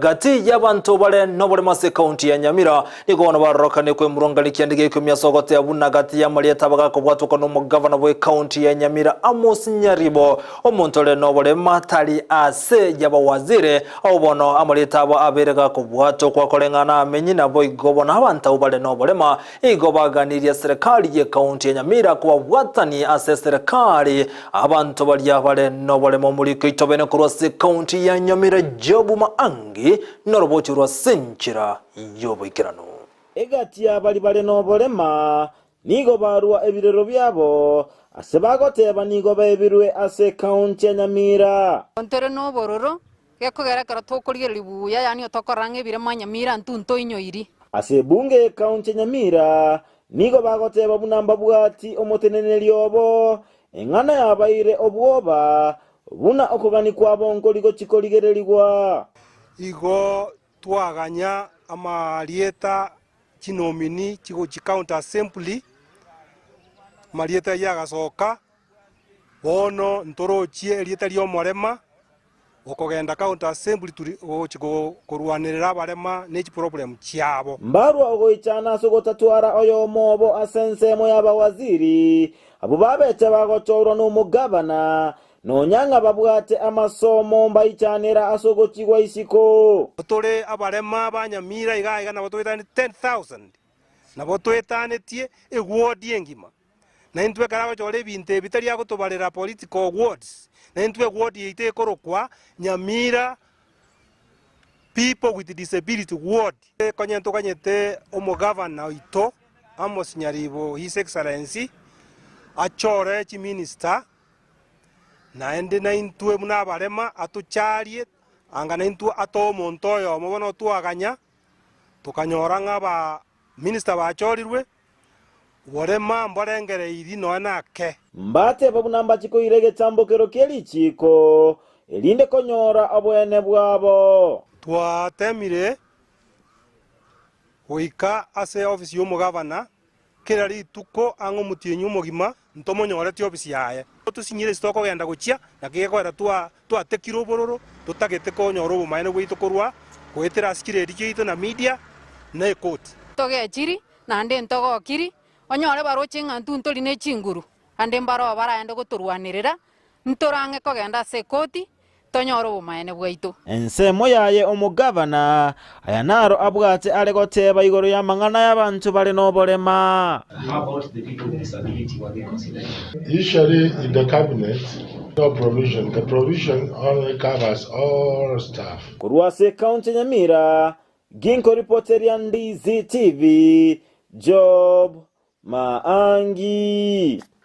Gati y'abanto bare noboremo ase ekaunti ya Nyamira nigo bono barorokane kwemurungania kiande gia ikomi ase ogotea buna gati y'amarieta abagakobwatokwa nomogavana bw'ekaunti ya Nyamira Amos Nyaribo omonto ore noborema tari ase y'abawaziri abwo bono amarieta abo abere gakobwatokwa koreng'ana amenyi naboigo bono abanto abwo bare noborema igo baganirie serikali y'ekaunti ya Nyamira kobabwatani ase serikali abanto baria bare noborema. Omoriko itobene korwa ase ekaunti ya Nyamira Job Maangi noroboti rwa senchera y'oboikeranu. Egati y'abari bare noborema nigo barua ebirero biabo ase bagoteba nigo baebirwe ase ekaunti ya Nyamira. Ntere nobororo gekogera ekero tokorigereria buya yaani otokorora ng'a ebirema Nyamira ntunto inyoiri. Ase ebunge y'ekaunti ya Nyamira nigo bagoteba buna mbabwati omoteneneri obo eng'ana yabaire obwoba buna okogani kwabo nkori gochikorigererigwa. Igo twaganya amarieta chinomini chigochi county assembly amarieta ayio agasoka bono ntorochie erieta ria omorema okogenda county assembly turi gochi korwanerera abarema ne chiproblem chiabo. Mbarwa ogoichana ase ogotatwara oyomo obo ase ensemo y'abawaziri abo babeche bagochorwa n'omogavana nonya ng'a babwate amasomo mbaichanera ase ogochigwa isiko. Tore abarema ba Nyamira iga iga nabo toetane 10,000 nabo toetanetie eward engima na intwe ekero agochora ebinto ebi tari agotobarera political wards na intwe eward yaito ekorokwa Nyamira people with disability ward. Konye ntoganyete omogavana oito Amos Nyaribo His Excellency achore chiminister naende naintwe buna abarema atocharie anga naintwe atoe omonto oyomo bono twaganya tokanyora ng'a aba minister bachorirwe borema mborengereiri noe nake. Mbateba buna mbachikoira egechambokero kia richiko erinde konyora obwene bwabo. Twatemire goika ase ofisi y'omogavana kera rituko ang'e omotienyi omogima ntomonyoreti ofisi yaye. Tosinyire ase tokogenda gochia naki gekoera twatekire obororo totagete konyora obomaene bwaito korwa goetera ase chiredi chiaito na media na ekoti. Togechiri naende ntogokiri onyore baroche ng'a ntuntori ne chinguru ande mbaroo baraende gotorwanerera ntorang'e kogenda ase ekoti tonyore obomaene bwaito. Ensemo yaye omogavana aya naro abwate are goteba igoro y'amang'ana y'abanto bare noborema. How about the people with disability? Were they considered? Usually in the cabinet, no provision. The provision only covers all staff. Korwa ase ekaunti ya Nyamira ginko ripoteria Ndizi TV Job Maangi.